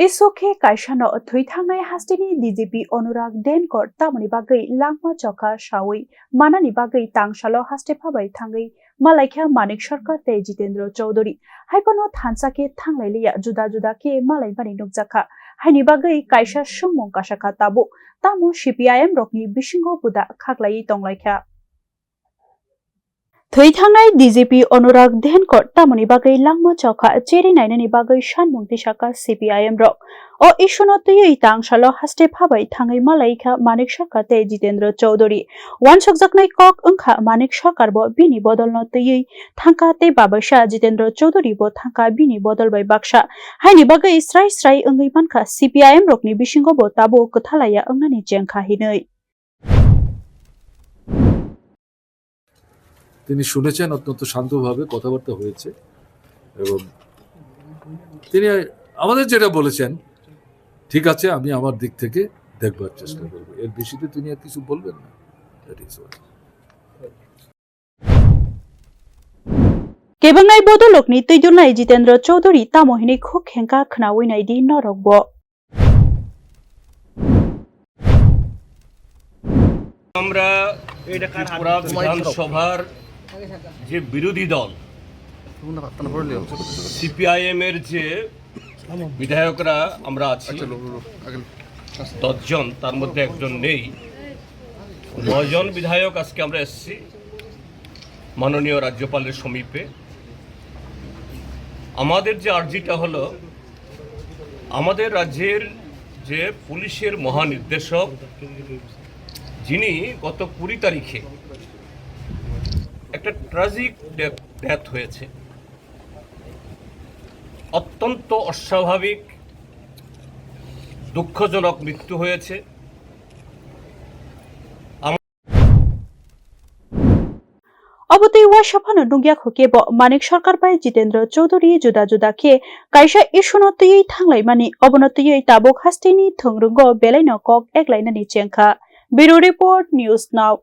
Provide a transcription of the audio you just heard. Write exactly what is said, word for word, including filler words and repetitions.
Isuk khe kaisano thwi thangnai hasteni D G P Anurag Denkor tamoni bagwi langma chokha sawi manani bagwi tangsalo haste phabai thangwi malaikha Manik Sarkar tei Jitendra Chowdhury. Haiphano thansa khe thanglai liya, juda juda khe malaimani nukjakha. Haini bagwi kaisa swngmung kasakha tabuk, tamo C P I M rokni bisingo buda khaklaiwi tonglaikha. Thwi thangnai D G P Anurag Denkor tamoni bagwi langma chokha cheri nainani bagwi sanmung tisakha C P I M rok. O issue no twiwi tangsalo haste phabai thangwi malaikha Manik Sarkar tei Jitendra Chowdhury. Wansukjaknai kok wngkha Manik Sarkar bo bini bodolno twiwi thangkha tei babaisa Jitendra Chowdhury bo thangkha bini bodol bai baksa. Haini bagwi srai srai wngwi mankha C P I M rokni bisingo bo tabuk kwthalaya wngnani chengkha hinwi. তিনি শুনেছেন, অত্যন্ত শান্তভাবে কথাবার্তা হয়েছে এবং তিনি আমাদের যেটা বলেছেন, "ঠিক আছে, আমি আমার দিক থেকে দেখবার চেষ্টা করব।" এর বেশিতে তিনি আর কিছু বলবেন না। That is all. Kebengnai bodolokni twi dulnai Jitendra Chowdhury tamo hinwi khuk khengkha khnawi naidi norokbo. আমরা ত্রিপুরা বিধানসভার যে বিরোধী দল সিপিআইএম এর যে বিধায়করা আমরা আছি দশজন, তার মধ্যে একজন নেই, নয়জন বিধায়ক আজকে আমরা এসছি মাননীয় রাজ্যপালের সমীপে। আমাদের যে আর্জিটা হলো, আমাদের রাজ্যের যে পুলিশের মহানির্দেশক, যিনি গত কুড়ি তারিখে একটা ট্র্যাজিক ডেথ হয়েছে, অত্যন্ত অস্বাভাবিক, দুঃখজনক মৃত্যু হয়েছে। Obo tei waisa phano nukya kho kebo Manik Sarkar bai Jitendra Chowdhury juda juda khe kaisa issue no twiwi thanglaimani, obono twiwi tabuk hasteni thwngwrwngo belaino kok eklainani chengkha. Bureau Report, News Now.